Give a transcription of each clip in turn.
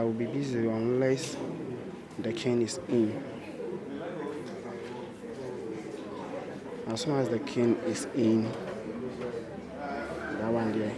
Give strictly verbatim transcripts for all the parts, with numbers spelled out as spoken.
I will be busy unless the king is in. As soon as the king is in, that one there.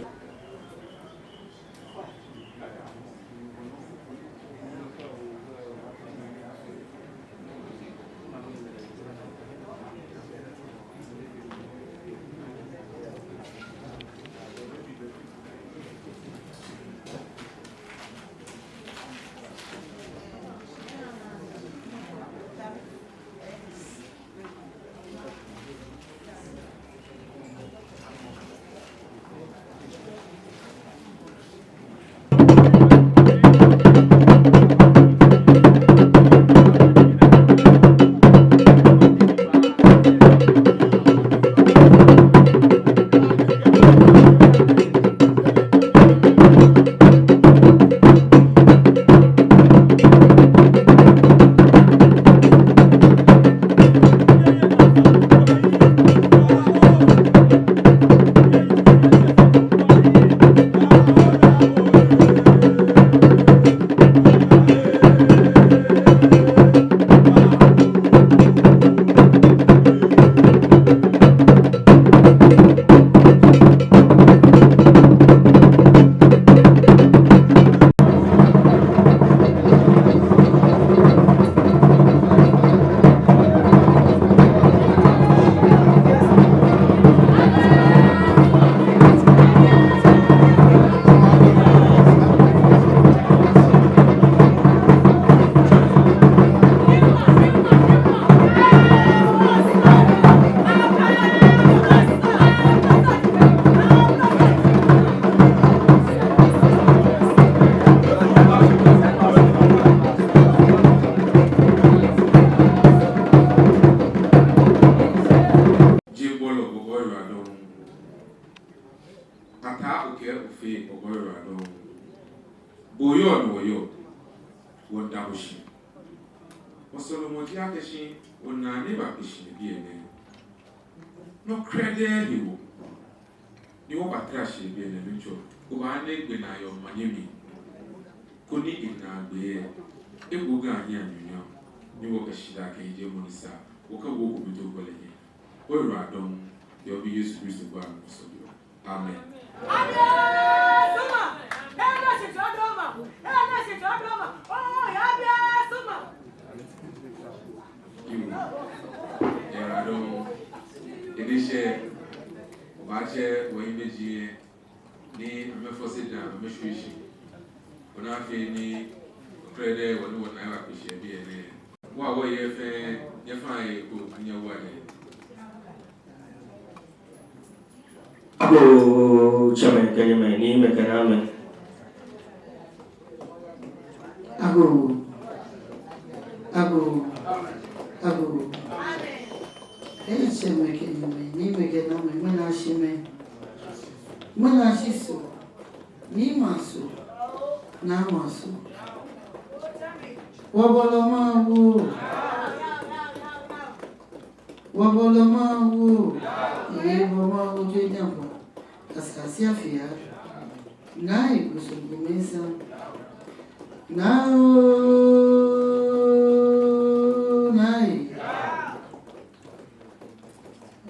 Jeŋ bɔlɔ, bo oyiwaladɔŋŋ. Ataa Okɛ Ofee, bo oyiwaladɔŋŋ. Bo oyɔɔ ni wɔyɔɔ, wɔmiida bo shi. Wɔsɔlemɔ ji akɛ shi wɔna ni wɔbakpe shi yɛ biɛ nɛɛ. Nɔ krɛdɛɛ hewɔ ni wɔbatara shi yɛ biɛ nɛɛ, Nuŋtsɔ, obaana gbɛ ni ayɔɔ omanye mli, koni enaagbee lɛ, ebo Ga hiɛ anunyam, ni wɔkɛ shidaa kɛ yijiemɔ ni sa, wɔkɛwo bo kome too kpɛlɛ nyɛ. Oyiwaladɔŋŋ, yɛ obi Yesu Kristo gbɛi amli wɔsɔleɔ. Amen. Yoo. Oyiwaladɔŋŋ. Enɛ sɛɛ, obaatsɛ wɔhiimeji lɛ, ni amɛfɔse daa, amɛshwie shi. Ona, afee ni krɛdɛɛ hewɔ ni wɔna ni wɔbakpe shi yɛ biɛ nɛɛ. Wɔ, wɔyɛ fɛɛ, nyɛfaŋ he ko, nyɛwa lɛ. Agoo, tsɛmɛi kɛ nyɛmɛi, niimɛi kɛ naamɛi. Agoo, agoo, agoo. Ei, tsɛmɛi kɛ nyɛmɛi, niimɛi kɛ naamɛi, ŋmɛnɛ ashi mɛɛ? Ŋmɛnɛ ashi Soo, Niimɛi asoo, Naamɛi asoo. Wɔbɔlɔ Mawu oo. Wɔbɔlɔ Mawu oo. Ee, wɔbɔlɔ Mawu, je nyɛbɔ. Asaase afia. Naa ee, kusum kumɛnsa. Naa oo, naa ee.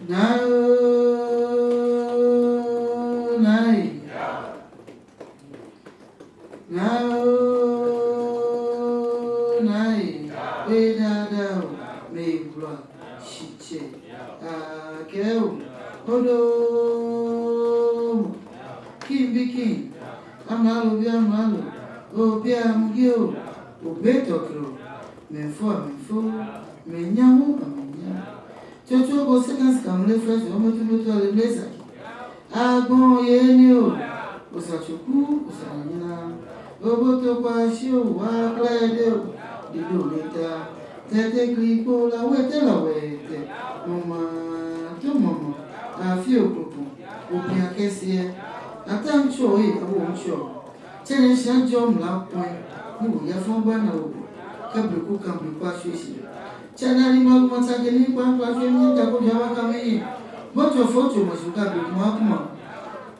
Naa oo, naa ee. Naa oo, naa ee. Oye daa daa oo, mɛi wula, shitsɛ, akɛ oo, odoo, kiŋ bi kiŋ, amralo bi amralo, obi amugi oo, obe tɔtrɔ, mɛi fɔɔ amɛfɔɔ, mɛi nyamɔ amɛnyamɔ. Tsotso ko sɛkɛnsi kamle fresh, ometu metu ale mle saki. Agbɔnɔ yɛ ni oo, osa tsoku, osa nyanyina. Oboto kpashi oo, wa kla ede oo, dido leta. Tɛtɛ klikpo, lawetɛ lawetɛ. Mama, to mama, afi okpokpo, opia kɛseɛ. Ataa Nuŋtsɔ ee, awo Nuŋtsɔ. Tsɛ nɛɛ shi ajɔ mla kpɔi, ni wɔya fɔŋ ba na wɔ. Kɛ bleku kã bleku ashwie shi. Tsɛ nɛɛ ni ma ma tsake ni kpa kpa shwie mi ta ko ja wa ka mi. Bo tsɔ fɔ tsɔ ma su ka bleku ma kuma.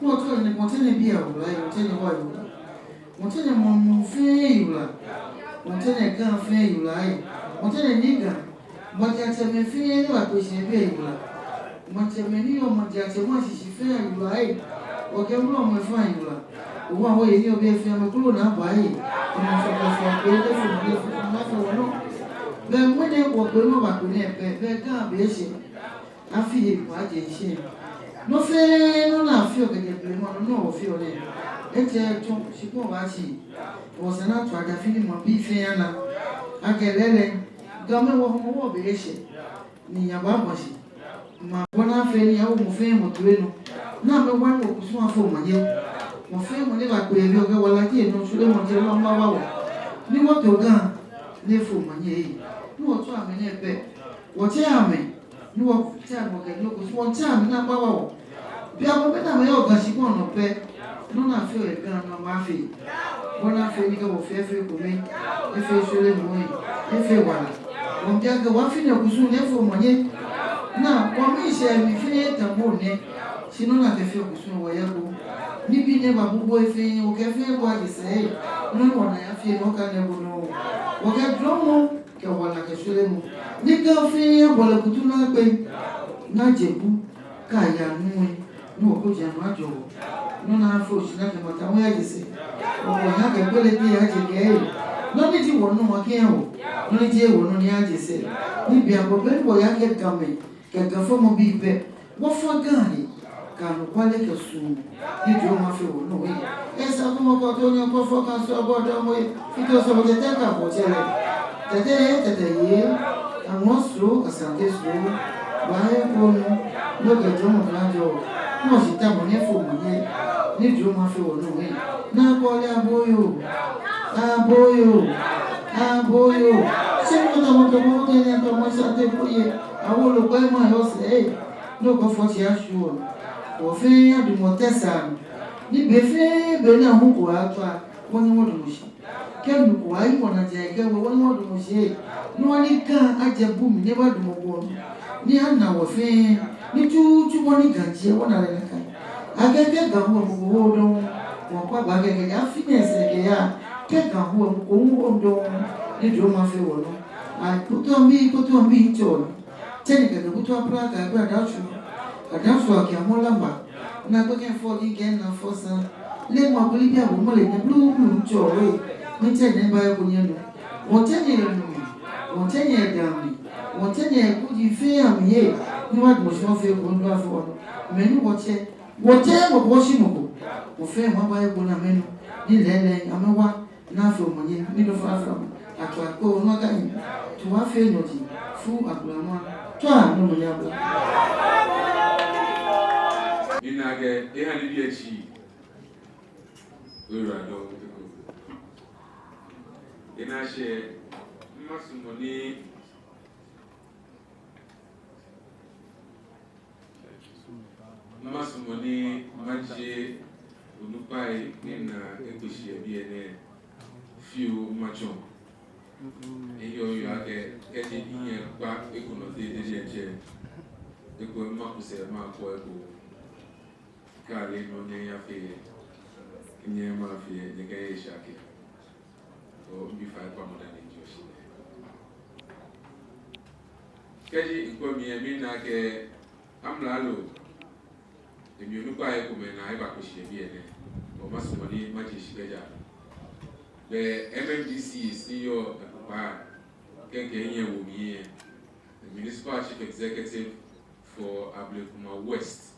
Ko tsɔ ni ko tsɛ nɛɛ bi a wula yi, tsɛ nɛɛ wa yi. Wɔtsɛ nyɛ maŋ muu fɛɛ yiwala. Wɔtsɛ nyɛ Ga fɛɛ yiwala ee. Wɔtsɛ nyɛ Nii Ga. Maŋtsɛmɛi fɛɛ ni ba kpee shi yɛ biɛ yiwala. Maŋtsɛmɛi ni yɔɔ maŋtsɛmɛi ashishi fɛɛ yiwala ee. Wɔkɛ wulɔmɛi fɛɛ yiwala. Owa wɔyɛ ni obi fɛɛ amɛkolo naa ba ee. Amɛsɔkɔsɔ kpee lɛ fɛɛ lɛ fɛɛ lɛ fɛɛ wɔnɔ. Bɛ ŋmɛnɛ wɔkpee nɔ ba kpee nɛɛ pɛ, bɛ Ga be eshɛ. Afi he ko aje shishi. Nɔ fɛɛ nɔ ni afeɔ kɛjɛ blema nɔ, no wɔfeɔ nɛɛ. Etsɛ tsɔ shikpɔŋ baashi. Wɔsɛɛ ni ato adafi ni maŋbii fɛɛ ana akɛ lɛɛlɛŋ Gamɛi wɔ Hɔmɔwɔ be eshɛ. Ni nyɛbaabashi. Maŋ bɔ ni afee ni awo mɔ fɛɛ mɔ toi nɔ. Ni amɛwa ni wɔkusum afo omanye. Mɔ fɛɛ mɔ ni ba kpee yɛ biɛ, okɛ wala kɛ enɔ shweremɔ jɛ lɔ maba wɔ. Ni wɔto Ga ni efo omanye ee. Ni wɔtsɔ amɛ nɛɛ pɛ. Wɔtsɛ amɛ. Ni wɔtsɛ amɛ kɛ nɔ ko, wɔtsɛ amɛ ni amɛba wɔ. Bianɛ bɛ ni amɛyɔɔ Ga shikpɔŋ nɔ pɛ. Nɔ ni afeɔ yɛ Ga nɔ amɛfee. Bɔ ni afee ni kɛ wɔ fɛɛ afee ekome. Efee shweremɔ ee. Efee wala. Wɔmiibi akɛ wɔfee nɛɛ kusum nɛɛ efo omanye. Ni wɔmiishɛɛ mli fɛɛ tamɔ nɛɛ. Shi nɔ ni akɛfeɔ kusum wɔyɛ ko. Nibii ni babu bo efee, okɛfee bo aje sɛɛ ee. Nɔ ni wɔnaa yafee nɔ ka nɛɛ bo nɔ. Wɔkɛ duromɔ kɛ wala kɛ shweremɔ. Ni Ga fɛɛ abɔ lɛ kutu ni akpe. Ni aje bu kaya nu ee. Ni wɔkojii anu ajɔ wɔ. Nɔ ni afee oshi ni akɛ mata wɔ yaje sɛɛ. Wɔkɔ ni akɛ gbele ni yaje kɛ ee. Nɔ ni ji wɔnɔ wɔkɛha wɔ. Nɔ ni ji wɔnɔ ni yaje sɛɛ. Ni bianɛ bɛ ni wɔyakɛ Gamɛi kɛ Ga fɔmɔbii pɛ. Wɔfɔ Ga ni, kɛ anɔkwale kɛ suɔmɔ, ni duromɔ afee wɔnɔ ee. Esa kɔmɔ kɔtɔ ni kɔfɔ kan sɔ bɔ dɔmɔ ee. Fito sɔ bɔ tɛtɛ ka bɔ tsɛlɛ. Tɛtɛ yɛ, tɛtɛ yɛ. Aŋɔ sro, Asante sro. Baaye konu. Nɔ kɛ duromɔ kan jɔ. Nɔ shi tamɔ nɛɛ efo omanye. Ni duromɔ afee wɔnɔ ee. Naa kɔle aboyoo. Aboyoo. Aboyoo. Shi mɔ tamɔ tɔmɔ kɛ ni tɔmɔ Asante ko yɛ. Awolo kpɛ ma yɔ sɛɛ ee. Nɔ ko fɔ shi ashwɔ. Wɔ fɛɛ adumɔ tɛ sa nɔ. Ni be fɛɛ be ni ahu ko atswa, wɔ ni wɔdumɔ shi. Kɛ nu ko ayi wɔnaa jɛ kɛ wɔ, wɔ ni wɔdumɔ shi. Nɔ ni Ga ajɛ bu mli ni ebadumɔ ko. Ni ana wɔ fɛɛ. Ni tsutsu bɔ ni Ga jɛ wɔnaa lɛ nakai. Akɛ kɛ Ga hu mɔ ko hu dɔŋŋ. Wɔkpa gbɛ akɛ kɛ afi nɛɛ sɛɛ kɛya. Kɛ Ga hu mɔ ko hu dɔŋŋ. Ni duromɔ afee wɔnɔ. Ai, kpotoo mli, kpotoo mli tsɔ. Tsɛ ni kɛkɛ kutu apra ka ebe adasu. Adasu akɛ amɔ lamba. Ni akpɛ kɛ fɔ ni kɛ na fɔ sa. Lɛ mɔ kuli bi abo mɔ lɛ ni blu blu tsɔ ee. Ni tsɛ ni ba yɛ ko nyɛ nɔ. Wɔtsɛ nyɛ lɛ nɔ mli. Wɔtsɛ nyɛ da mli. Wɔtsɛ nyɛ kuji fɛɛ amli ee. Ni wɔdumɔ shi wɔfee ko ndu afɔ nɔ. Mɛni wɔtsɛ. Wɔtsɛ mɔ ko shi mɔ ko. Wɔfɛɛ wɔba yɛ ko na mɛni. Ni lɛɛlɛŋ amɛwa. Naa fo mɔ nyɛ, ni nɔ fafra mɔ. Atswa ko nɔ ka nyi. Tswa fɛɛ nyɔji. Fu agbla mɔ. Tswa nɔ mɔ nyɛ agbla. Mina akɛ, eha ni bi etsi. Ora dɔ. Ena shɛ, masumɔ ni Masumɔ ni majie onukpai ni naa ekpe shi yɛ biɛ nɛɛ fioo matsɔɔ. Eyɔɔ yɔɔ akɛ, kɛji minyɛ kpa eko nɔ tete diɛŋtsɛ, eko maku sɛɛ makwɛ eko. Kɛ ale nɔ ni eyafee, nyɛ mafee, nyɛkɛ eshake. Obi fai kpamɔ dani ji oshi. Kɛji mikwɛ mli lɛ mina akɛ amralo, emli onukpai komɛi naa ebakpe shi yɛ biɛ nɛɛ. Masumɔ ni majie shi kɛjɛ amɛ. Bɛ M M D Cs ni yɔɔ Akupa, kɛ mikɛ minyɛ wo mli lɛ, the Municipal Chief Executive for Ablekuma West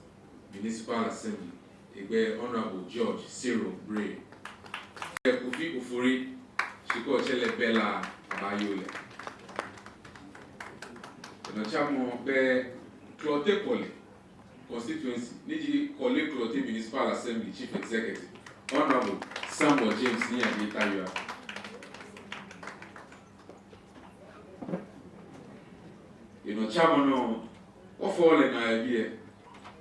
Municipal Assembly, egbɛi Honorable George Cyril Brey. Kofi Ofori, shi kɛ otsɛ lɛ Bella, abaayoo lɛ. Enɔ tsamɔ bɛ Klottey Korle Constituency, ni ji Korle Klottey Municipal Assembly Chief Executive, Honorable Samuel James Nii Adjetey Tawia. Enɔ tsamɔ nɔ, wɔfɔɔɔ lɛ naa yɛ biɛ,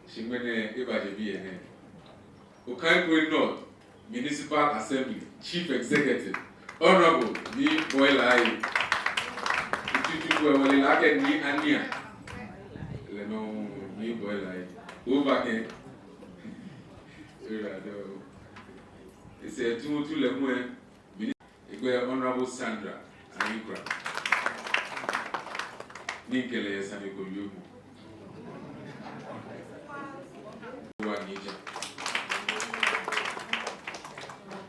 shi ŋmɛnɛ ebajɛ biɛ nɛɛ. Okaigwe North Municipal Assembly Chief Executive, Honorable Nii Boye Laryea. Otutu ko wɔle lɛ akɛ Nii Ania. Lɛ nɔŋŋ Nii Boye Laryea. Oba kɛ. Ewura dɔ. Sɛɛ tuuntu lɛ hu lɛ, mini, egbɛi Honorable Sandra Ayikura. Ni mikɛ lɛ yɛ sane ko wiemɔ. Wa ni ja.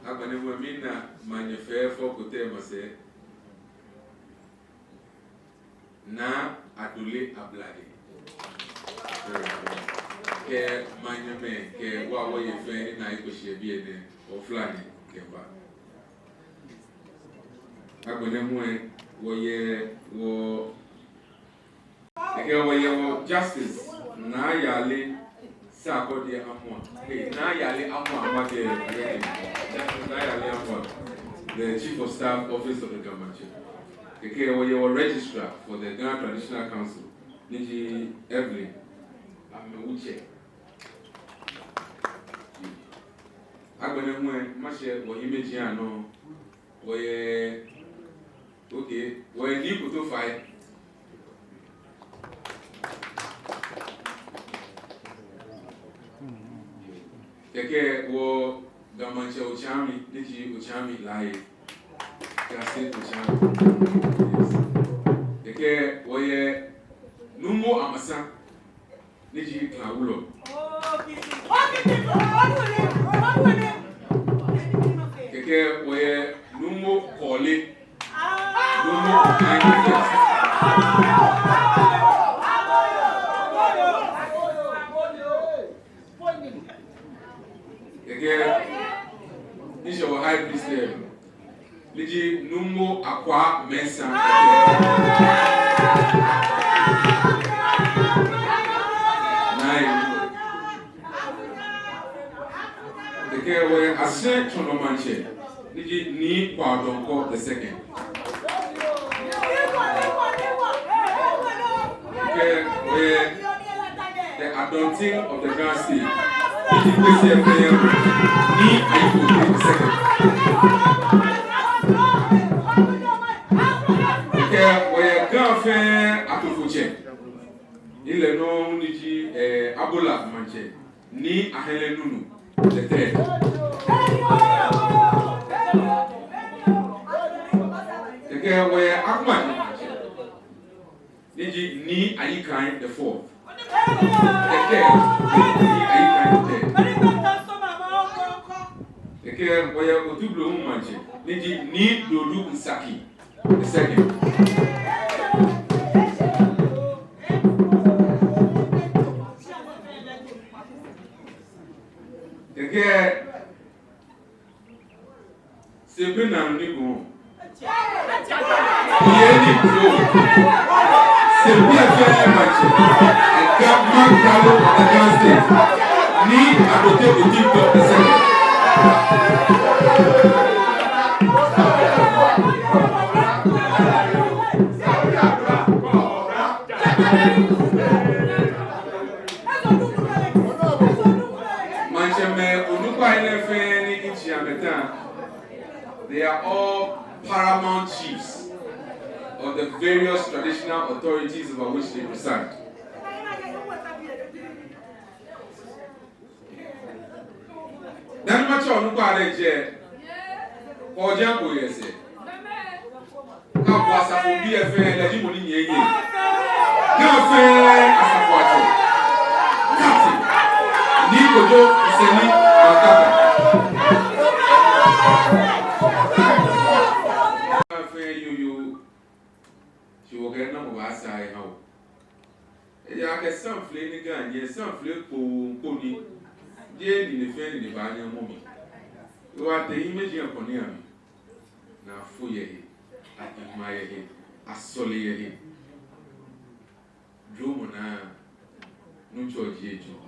Agbɛnɛ hu lɛ mina manyɛ fɛɛ fɔ ko tɛ masɛɛ. Naa Adoley Ablade. Kɛ manyɛmɛi, kɛ wɔ wɔyei fɛɛ ni naa eko shi yɛ biɛ nɛɛ, wɔfla nyɛ kɛba. Agbɛnɛ hu lɛ, wɔyɛ wɔ, kɛkɛ wɔyɛ wɔ Justice Naa Yale Sarkodie Amoah. Hey, Naa Yale Amoah, Amoah kɛ, Naa Yale Amoah, the Chief of Staff, Office of the Ga Mantse. Kɛkɛ wɔyɛ wɔ Registrar for the Ga Traditional Council, ni ji Evelyn Amewutsɛ. Agbɛnɛ hu lɛ, mashɛ wɔhiɛmɛiji anɔ. Wɔyɛ, okay, wɔyɛ Nii Kotofae. Kɛkɛ wɔ Ga Mantse Otsaami, ni ji Otsaami Laryea. Ga State Otsaami. Yes. Kɛkɛ wɔyɛ Nuumo Amasa, ni ji Ga Wulɔmɔ. Kɛkɛ wɔyɛ Nuumo Kɔle. Nuumo Kɔle, yes. Kɛkɛ, ni ji wɔ High Priest lɛ, ni ji Nuumo Akwaa Mensah. Naa Yale. Kɛkɛ wɔyɛ Asere Tsɔnɔ Maŋtsɛ, ni ji Nii Kwao Donkor the second. Kɛkɛ wɔyɛ the Adonten of the Ga State, ni ji Kwesi Afenyo, Nii Ayi Kotey the second. Kɛkɛ wɔyɛ Ga fɛɛ Atofotsɛ, ni lɛ nɔŋŋ ni ji, eh, Abola Maŋtsɛ, Nii Ahele Nunoo the third. Kɛkɛ wɔyɛ Akumajee Maŋtsɛ, ni ji Nii Ayi Kai the fourth. Kɛkɛ, Nii Ayi Kai the third. Kɛkɛ wɔyɛ Otublohum Maŋtsɛ, ni ji Nii Dodu Nsaki the second. Kɛkɛ Sempe Nanu Nigoo, Yei Nii Kro, Sempe Afenyo Maŋtsɛ, Ga Maŋkralo, the Ga State, Nii Adote Otintor the second. Maŋtsɛmɛi onukpai lɛ fɛɛ ni mitsi amɛta, they are all paramount chiefs of the various traditional authorities over which they preside. Dani matsɛ onukpa lɛ jɛ, kɔɔjiaŋ ko yɛ sɛɛ. Kɛ akɔ asafobii lɛ fɛɛ, lɛ ji mɔ ni nyiɛ nyɛ. Ga fɛɛ Asafoatsɛ, Captain Nii Kojo Nseni Mankata. Ga fɛɛ yoo yoo, shi wɔkɛ namɔ baasaa eha wɔ. Ejaakɛ samflɛ ni Ga nyiɛ, samflɛ kpoo kpoo ni. Jeee nine fɛɛ nine baanyɛ amɔ mli. Ewa te yi meji akɔni ami. Naa fo yɛ he, ahima yɛ he, asɔle yɛ he. Dromɔ naa, Nuŋtsɔ ji ejurɔ.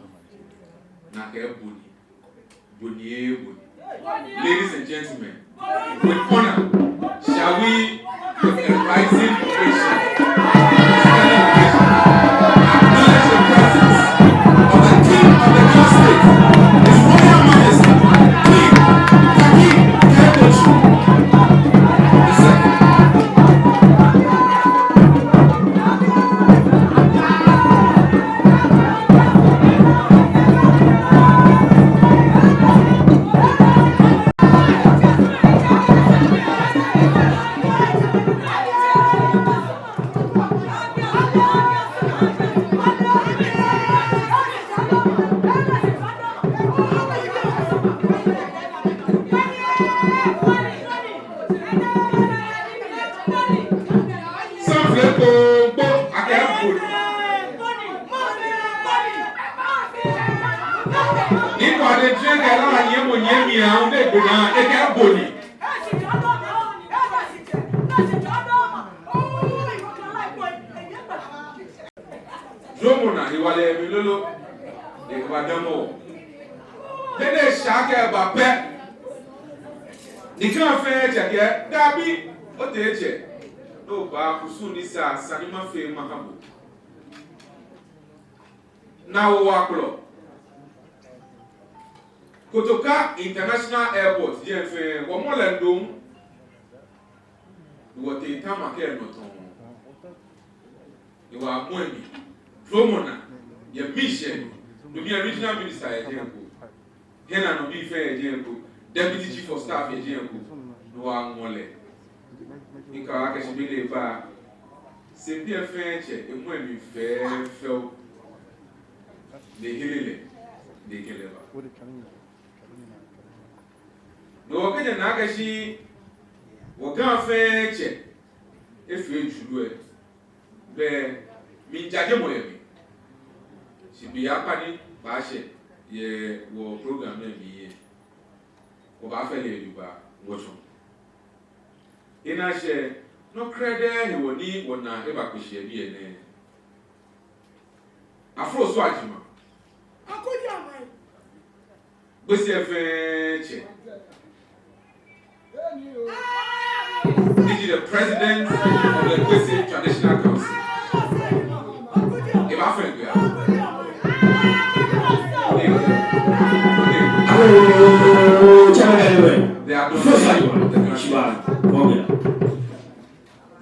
Nakai bɔ ni. Bɔ ni, bɔ ni. Ladies and gentlemen, with honor, shall we, with a rising ovation, standing ovation, acknowledge the presence of the King of the Ga State, His Royal Majesty, King Kaki Kayode Osu the second. Sanfilɛ kpokpo, akɛ bo ni. Ni kɔ adɛ tsɛ kɛ la nyiɛmɔ nyiɛmia, onde gbena, ekɛ bo ni. Dromɔ naa, hewalɛ mli lolo, ni kɛ ba damɔ. Be ni esa akɛ eba pɛ, ni Ga fɛɛ tsɛ kɛɛ, dabi, otee tsɛ. No ba kusum ni sa, sa ni mafee maha bo. Naa wɔ wa kplɔ. Kotoka International Airport, yɛn fɛɛ, wɔmɔ lɛ dɔŋŋ. Ni wɔtee tama kɛ nɔ tɔŋ. Ni wɔmɔ emli. Dromɔ naa. Yɛ mission. No mli yɛ regional minister yɛ jɛi eko. Hena no bi fɛɛ yɛ jɛi eko. Deputy chief of staff yɛ jɛi eko. Ni wɔmɔ lɛ. Ni kɛ akɛ shi be ni eba. Sɛmpiɛ fɛɛ tsɛ, emɔ emli fɛfɛo. Ni ehere lɛ. Ni ekɛ lɛ ba. Ni wɔkɛjɛ naa akɛ shi wɔ Ga fɛɛ tsɛ efee julu lɛ, be mli jajemɔ yɛ mli. Shi be akpa ni baashɛ yɛ wɔ program nɛɛ mli lɛ, wɔbaafee lɛ jogbaŋŋ wɔtsɔ. Ena shi nɔ krɛdɛɛ hewɔ ni wɔna eba kpe shi yɛ biɛ nɛɛ. Afro so ajima. Gbese fɛɛ tsɛ. This is the president of the Gbese Traditional Council. Ebaafee gbɛ. They are not the country.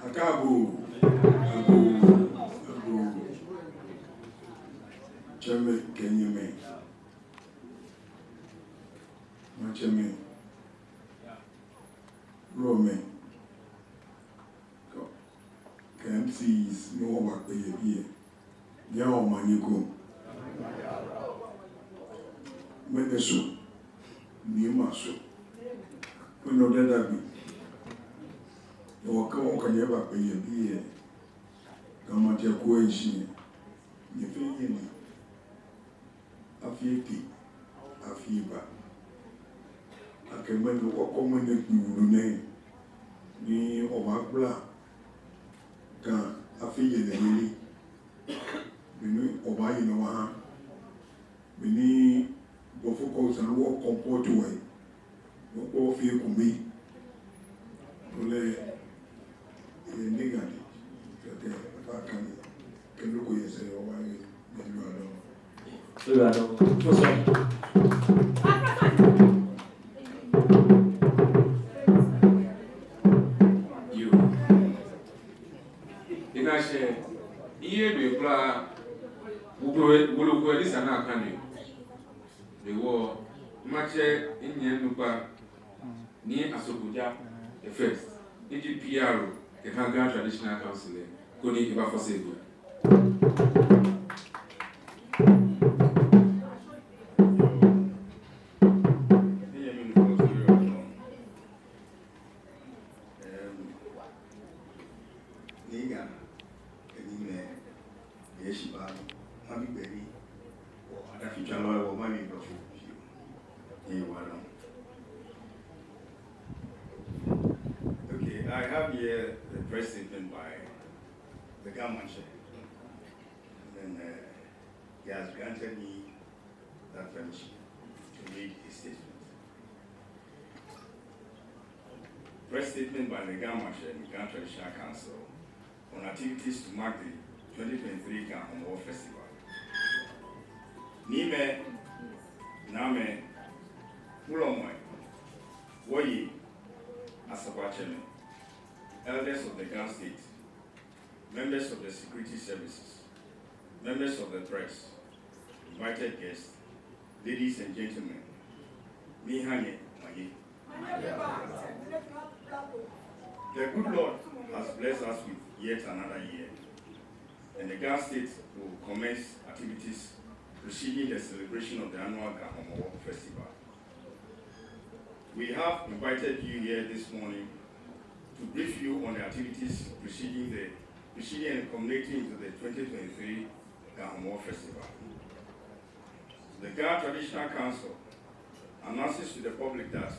Akabu, abu, abu. Tsɛmɛi kɛ nyɛmɛi. Maŋtsɛmɛi, wulɔmɛi, kɛ M Cs ni wɔba kpe yɛ biɛ. Nyɛhaa omanye ekoŋŋ. Mɛni so, ni ma so, mɛni odɛ dagbe, ni wɔkɛ, wɔkɛ nyɛ ba kpe yɛ biɛ. Ga Maŋtsɛ ko eshi, nyɛfee nyɛnii. Afi etee, afi eba. Akɛ mɛni wɔkɔ mɛni gbi wulu nɛɛ, ni wɔbaagbala Ga afi yɛlɛyeli. Mɛni wɔbaaye nɔ wɔha. Mɛni bɔfo kɔ sane wɔ kɔmpɔtu wɛ. Nɔ ko fee kome. Ole, eh, nigga ni. Kɛkɛ, fa kane. Kɛ nɔ ko yɛ sɛɛ, wɔbaaye. Mɛni wa dɔŋŋ. Mɛni wa dɔŋŋ. Fo sɔ. Yoo. Ena shi, iye be kula, wolo, wolo ko ni sa naa kane. Be wɔ, matsɛ, minyɛ onukpa, Nii Asokuja the first, ni ji P R kɛha Ga Traditional Council lɛ, koni ebafɔse egbɛ. Em, Nii Ga, kɛ Niimɛi, yɛ shi ba, mabi gbɛ ni, wɔ adafitswalɔi, wɔmaŋ mli blɔfo. Ni wa dɔŋŋ. Okay, I have here the press statement by the Ga Maŋtsɛ. And then, uh, he has granted me that permission to read his statement. Press statement by the Ga Maŋtsɛ and Ga Traditional Council on activities to mark the twenty twenty-three Ga Homowo Festival. Niimɛi, Naamɛi, wulɔmɛi, wɔyei, Asafoiatsɛmɛi, elders of the Ga State, members of the security services, members of the press, invited guests, ladies and gentlemen, miiha nyɛ omanye. The good Lord has blessed us with yet another year, and the Ga State will commence activities preceding the celebration of the annual Ga Homowo Festival. We have invited you here this morning to brief you on the activities preceding the, preceding and culminating to the twenty twenty-three Ga Homowo Festival. The Ga Traditional Council announces to the public that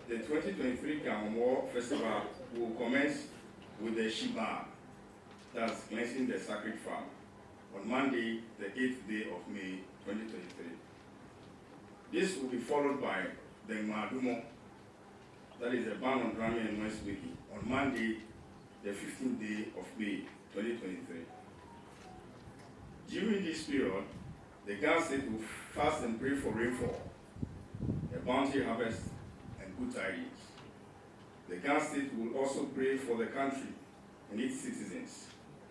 the twenty twenty-three Ga Homowo Festival will commence with the Shibaa, that's cleansing the sacred farm, on Monday, the eighth day of May, twenty twenty-three. This will be followed by the Ŋmaadumɔ, that is the ban on drumming and noise making, on Monday, the fifteenth day of May, twenty twenty-three. During this period, the Ga State will fast and pray for rainfall, a bounty harvest, and good tidings. The Ga State will also pray for the country and its citizens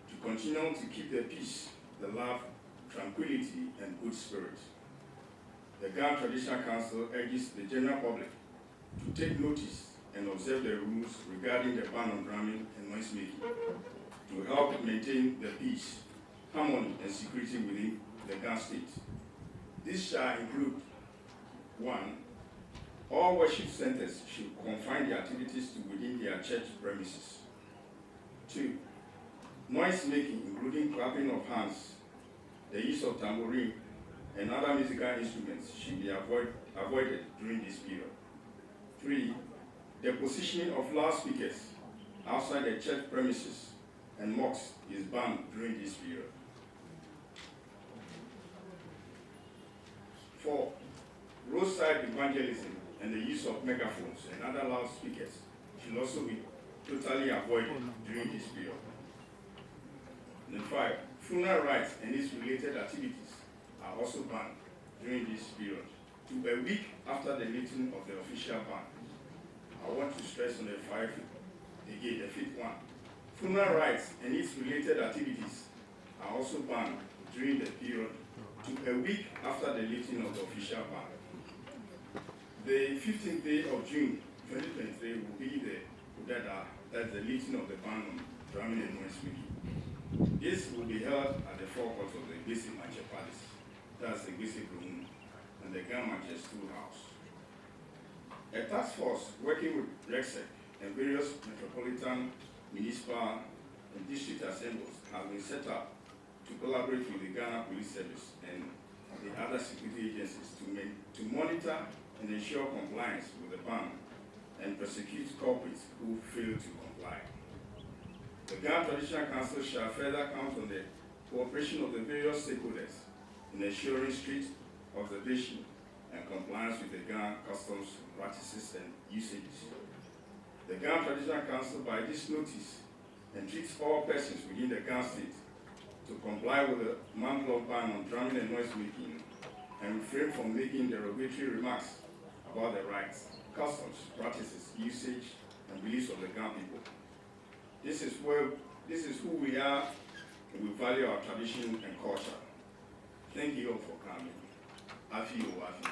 to continue to keep the peace, the love, tranquility, and good spirit. The Ga Traditional Council urges the general public to take notice and observe the rules regarding the ban on drumming and noise making to help maintain the peace, harmony, and security within the Ga State. This shall include: one, all worship centers should confine their activities to within their church premises. Two, noise making, including clapping of hands, the use of tambourine, and other musical instruments should be avoid, avoided during this period. Three, the positioning of loudspeakers outside the church premises and mosques is banned during this period. Four, roadside evangelism and the use of megaphones and other loudspeakers should also be totally avoided during this period. And five, funeral rites and its related activities are also banned during this period to a week after the lifting of the official ban. I want to stress on the five again, the fifth one. Funeral rites and its related activities are also banned during the period to a week after the lifting of the official ban. The fifteenth day of June twenty twenty-three will be the Odada, that's the lifting of the ban on drumming and noise making. This will be held at the forecourt of the Gbese Maŋtsɛ Palace, that's the Gbese Blomu, and the Ga Maŋtsɛ Stool House. A task force working with REGSEC and various metropolitan, municipal, and district assemblies has been set up to collaborate with the Ghana Police Service and the other security agencies to ma-, to monitor and ensure compliance with the ban and prosecute culprits who fail to comply. The Ga Traditional Council shall further count on the cooperation of the various stakeholders in ensuring strict observation and compliance with the Ga customs, practices, and usages. The Ga Traditional Council, by this notice, entreats all persons within the Ga State to comply with the month-long ban on drumming and noise making and refrain from making derogatory remarks about the rights, customs, practices, usage, and beliefs of the Ga people. This is where, this is who we are, and we value our tradition and culture. Thank you all for coming. Afi oo, afi.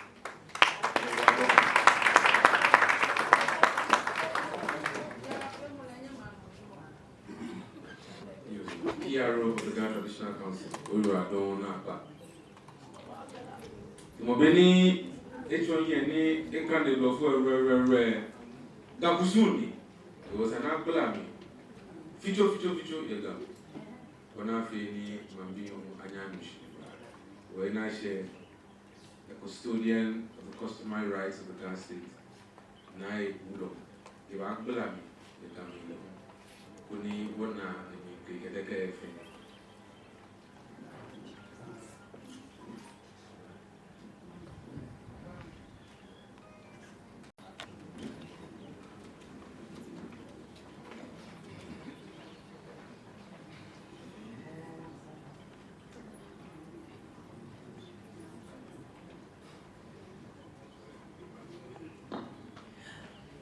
P R O of the Ga Traditional Council, Owura Dɔn Nakpa. Mɔ beni etsɔ yɛ ni ekane blɔfo rɛrɛrɛ. Ga kusum ni. Ewɔ esa ni agbala mli fitsofitsofitso yɛ Ga. Koni afee ni maŋbii anyɛ anu shishi. Wɔ ena shɛ the custodian of the customary rights of the Ga State, Nai Wulɔmɔ, ebaagbala mli yɛ Ga mli lɛ, koni wɔna ni kɛkɛ kɛkɛ fɛɛ.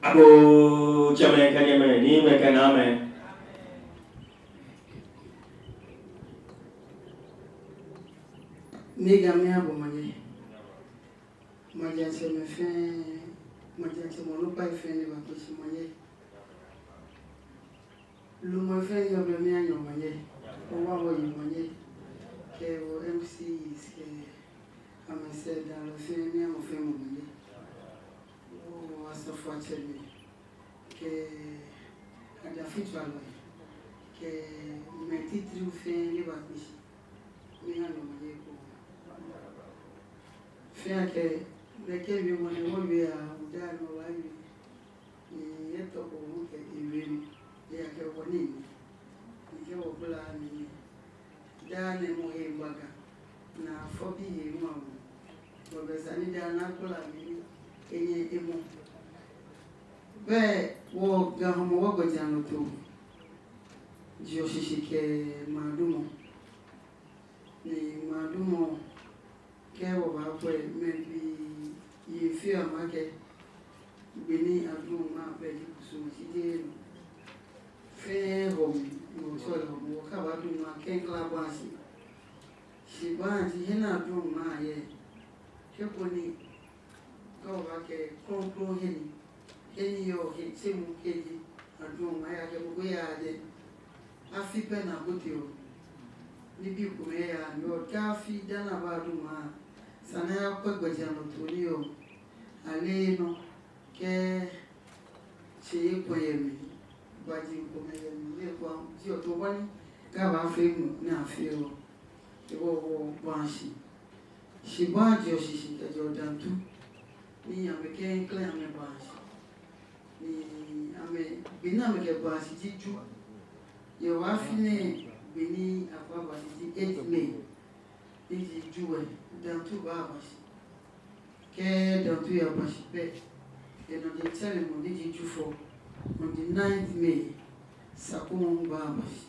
Agoo tsɛmɛi kɛ nyɛmɛi, niimɛi kɛ naamɛi. Ni Ga mli abɔ manye. Majiatsɛmɛi fɛɛ, majiatsɛmɛi onukpai fɛɛ ni ba kpee shi manye. Lumɛi fɛɛ ni yɔɔ biɛ, miiha nyɛ manye. Owa wɔyi manye. Kɛ wɔ M Cs kɛ Amɛsɛɛdamɔlɔ fɛɛ ni amɔ fɛɛ mɔ mli. Wɔ asafoiatsɛmɛi kɛ adafitswalɔi kɛ mɛi titri fɛɛ ni ba kpee shi, miiha nyɛ mɔ yɛ ko. Fɛɛ akɛ nɛkɛ wiemɔ nɛɛ wɔwieɔ, wɔdaa nɔ wɔwieɔ. Ni etɔ ko hu kɛ ewie mli, eya kɛ wɔ nii mli, ni kɛ wɔ gbla mli. Daa nɛɛ mɔ he gba Ga, ni afɔ bi he ŋwa mɔ. Bɔ bɛ sane ni daa nɛɛ agbla mli, enyɛ emɔ. Bɛ wɔ Ga Hɔmɔwɔ gbɛjianɔtoo jieɔ shishi kɛ ŋmaadumɔ. Ni ŋmaadumɔ kɛ wɔbaakwɛ, mɛi bii yɛ fɛɛ amɛkɛɛ gbi ni aduɔ ŋmaa bɛ ji kusum shi jeee nɔ. Fɛɛ Hɔmɔwɔ, no tsɔɔ lɛ Hɔmɔwɔ, kɛ abaadu ŋmaa klɛŋklɛŋ abaa shi. Shi baa ji he ni aduɔ ŋmaa yɛ, he ko ni kɛ wɔbaakɛɛ krɔŋkrɔŋ he ni, he ni yɔɔ he tsemɔ he ji aduɔ ŋmaa, eya kɛ mɔ ko yaaa jɛi. Afi pɛ ni aboteɔ, nibii komɛi yaa nɔ, kɛ afi da ni abaadu ŋmaa, esa ni akwɛ gbɛjianɔtoo ni yɔɔ. Ale nɔ kɛ tsei komɛi yɛ mli, gbaji komɛi yɛ mli, ni ekɔ ji otoo bɔ ni kɛ abaafee ŋmaa ni afeɔ. Hewɔ wɔbaa shi. Shi baa jieɔ shishi kɛjɛɔ Dantu. Ni amɛ klɛŋklɛŋ amɛbaa shi. Ni amɛ, gbi ni amɛkɛbaa shi ji Ju. Yɛ wɔ afi nɛɛ gbi ni akɛbaaba shi ji eighth May. Ni ji Ju wɛ, Dantu baaba shi. Kɛ Dantu yaba shi pɛ, enɔ ji tsɛremɔ ni ji Jufɔ, on the ninth May, Sakumɔ baaba shi.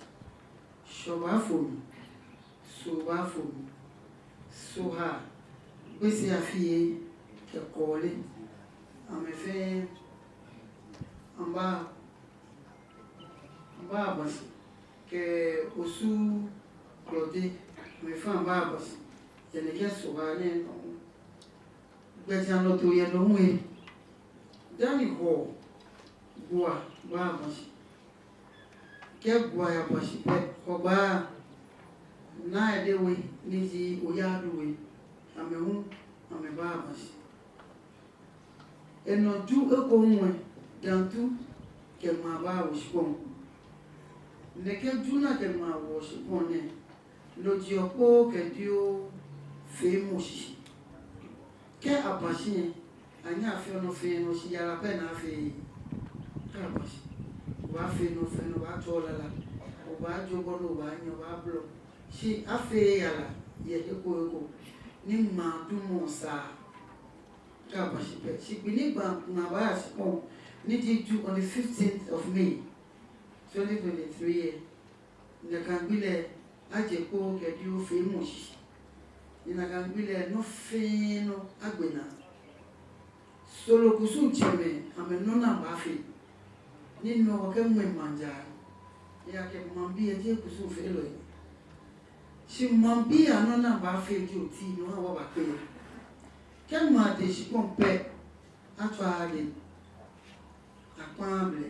Shɔ baafo mli, Soo baafo mli, Sohaa, Gbese Afie kɛ Kɔɔle, amɛ fɛɛ amɛbaa, amɛbaaba shi, kɛ Osu Klɔte, amɛ fɛɛ amɛbaaba shi yɛ nɛkɛ Sohaa nɛɛ nɔ. Gbɛjianɔtoo yɛ nɔ ŋwɛi. Dani Hɔɔ, Gbua baaba shi. Kɛ Gbua yaba shi pɛ, Hɔgbaa, Naa Ede We ni ji Oyaadu We, amɛ hu amɛbaaba shi. Enɔ Ju eko ŋwɛi, Dantu kɛ ŋmaa baawo shikpɔŋ. Nɛkɛ Ju ni akɛ ŋmaa woɔ shikpɔŋ nɛɛ, no jieɔ kpoo kɛ dioo feemɔ shishi. Kɛ aba shi lɛ, anyɛŋ afeɔ nɔ fɛɛ nɔ shi yara pɛ ni afeɔ. Kɛ aba shi, obaafee nɔ fɛɛ nɔ, obaatsɔ lala, obaajo bɔ ni obaanyɛ obaabolɔ. Shi afeee yara yɛ he ko he ko ni ŋmaadumɔ sa. Kɛ aba shi pɛ, shi gbi ni ŋmaa, ŋmaa baaya shikpɔŋ, ni ji Ju on the fifteenth of May, twenty twenty-three lɛ, nakai gbi lɛ, ajie kpoo kɛ dioo feemɔ shishi. Ni nakai gbi lɛ, nɔ fɛɛ nɔ agbe naa. Solo kusumtsɛmɛi, amɛ nɔ ni abaafee. Ni no wɔkɛɛ ŋmɛnɛ maŋ ja. Eya kɛ maŋbii lɛ ji kusumfeelɔi. Shi maŋbii anɔ ni abaafee ji oti, no hewɔ wɔbakpe. Kɛ ŋmaa tee shikpɔŋ pɛ, atswaaa dɛŋ, akpaaa blɛ.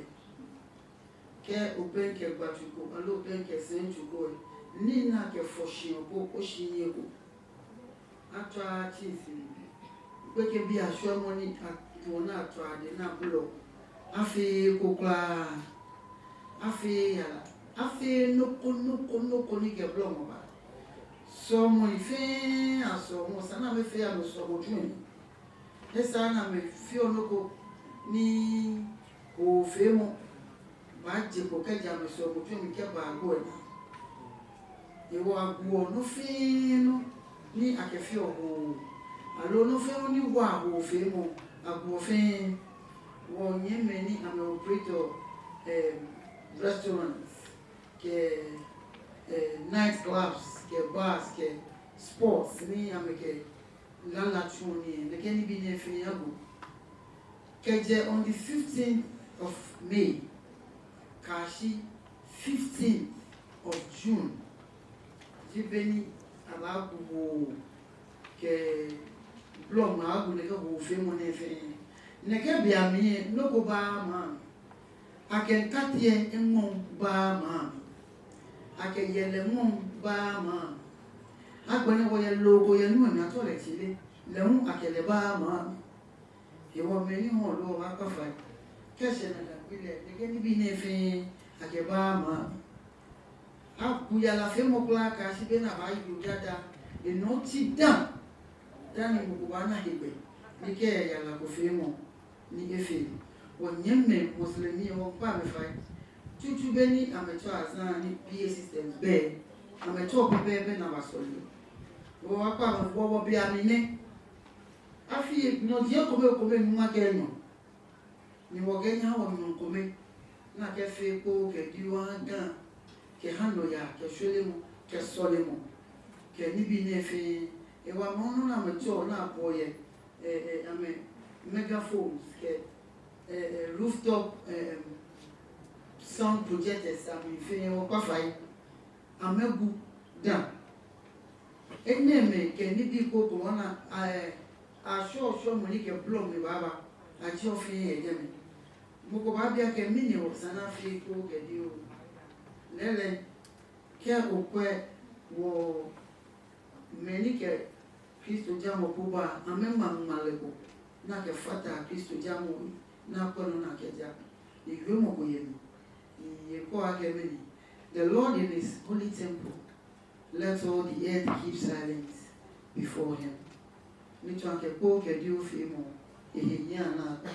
Kɛ obɛŋkɛ gbatsu ko, aloo obɛŋkɛ sɛitsu ko lɛ, nii ni akɛfɔ shi oko, oshi ni eko. Atswaaa tsɛnsi. Gbekɛbii ashwɛmɔ ni atuɔ ni atswaa dɛŋ ni abolɔ. Afeee eko kwraa. Afeee yara. Afeee nɔ ko, nɔ ko, nɔ ko ni kɛ bolɔmɔ baa. Sɔlemɔi fɛɛ asɔlemɔ, esa ni amɛfee amɛsɔlemɔtsu lɛ. Esaaa ni amɛfeɔ nɔ ko ni hoofeemɔ baaje kpo kɛjɛ amɛsɔlemɔtsu lɛ mli kɛba agbo lɛ naa. Hewɔ agboɔ nɔ fɛɛ nɔ ni akɛfeɔ hoo, aloo nɔ fɛɛ nɔ ni waa hoofeemɔ, agboɔ fɛɛ. Wɔnyɛmimɛi ni amɛ-operate-ɔ, eh, restaurants kɛ, eh, night clubs kɛ bars kɛ spots ni amɛkɛ lala tsuɔ nii, nɛkɛ nibii nɛɛ fɛɛ agbo. Kɛjɛ on the fifteenth of May kɛyashi fifteenth of June ji be ni abaagbo hoo kɛ bolɔmɔ, agbo nɛkɛ hoofeemɔ nɛɛ fɛɛ. Nɛkɛ bei amli lɛ, nɔ ko baaa maŋ mli. Akɛ ŋkatiɛ ŋmɔŋ baaa maŋ mli. Akɛ yɛlɛ ŋmɔŋ baaa maŋ mli. Agbɛnɛ wɔyɛ loo ko yɛ nu ni atsɛɔ lɛ Tsele. Lɛ hu akɛ lɛ baaa maŋ mli. Hewɔ mɛi ni hɔɔ loo lɛ wɔbaakpa fai. Kɛ eshɛ Naagba gbi lɛ, nɛkɛ nibii nɛɛ fɛɛ akɛbaaa maŋ mli. Abu yara feemɔ kwraa kɛyashi be ni abaaye Odadaa. Enɔ oti dã. Dani mɔ ko baana hegbɛ ni ekɛ yara ko feemɔ ni efee. Wɔnyɛmimɛi Muslim lɛ, wɔmiikpa amɛ fai. Tsutsu be ni amɛtsɔ azan ni P A systems bɛ, amɛtsɔ pɛpɛɛpɛ ni abasɔle. Wɔmiikpa amɛ, wɔ, wɔbi amɛ nɛ. Afi nɔ ji ekome ekome nyɔŋma kɛ enyɔ. Ni wɔkɛɛ nyɛhaa wɔ nyɔɔŋ kome. Ni akɛfee kpoo kɛ dioo aha Ga, kɛha nɔyaa, kɛ shwelemɔ, kɛ sɔlemɔ, kɛ nibii nɛɛ fɛɛ. Hewɔ amɛ hu nɔ ni amɛtsɔɔ ni abɔ yɛ, eh, eh, amɛ megaphones kɛ, eh, eh, rooftop, eh, em, sound projectors amli fɛɛ, wɔmiikpa fai. Amɛgu dã. Enɛɛmɛi kɛ nibii krokomɛi ni, eh, ashɔshɔ mɔ ni kɛ blɔmɔ baaba, ajieɔ fɛɛ yɛ jɛmɛ. Mɔ ko baabi akɛ mɛni hewɔ esa ni afee kpoo kɛ dioo. Lɛɛlɛŋ, kɛ okwɛ wɔ mɛi ni kɛ Kristojamɔ kpoo baa, amɛŋma ŋmalɛ ko ni akɛfataa Kristojamɔ he, ni akwɛ nɔ ni akɛjaa. Ni wiemɔ ko yɛ mli. Ni ekɛɔ akɛ mɛni, the Lord in his holy temple, let all the earth keep silence before him. Ni tsɔɔ akɛ kpoo kɛ dioo feemɔ, ehe nyiɛ naakpa.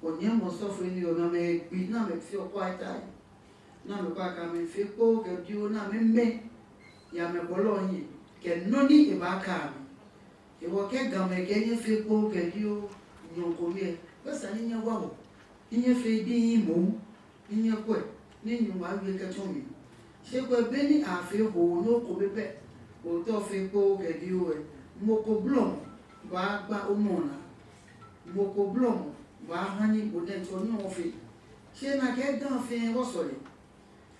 Wɔnyɛmimɛi osɔfoi ni yɔɔ mli, amɛgbi ni amɛfeɔ quiet time. Ni amɛkpa akɛ amɛfee kpoo kɛ dioo ni amɛmɛ yɛ amɛbɔlɔ hiɛ kɛ nɔ ni ebaaka amɛ. Hewɔ kɛ Gamɛi kɛɛ nyɛfee kpoo kɛ dioo nyɔɔŋ kome lɛ, belɛ esa ni nyɛwa wɔ, ni nyɛfee diŋŋ moŋ, ni nyɛkwɛ, ni Nyɔŋmɔ awie kɛtsɔ mli. Shi kwɛ, be ni aafee hoo nɔ kome pɛ, ootao ofee kpoo kɛ dioo lɛ, mɔ ko blɔmɔ baagba omɔ naa. Mɔ ko blɔmɔ baaha ni bo diɛŋtsɛ onyɛ ofee. Shi nakai Ga fɛɛ wɔsɔle.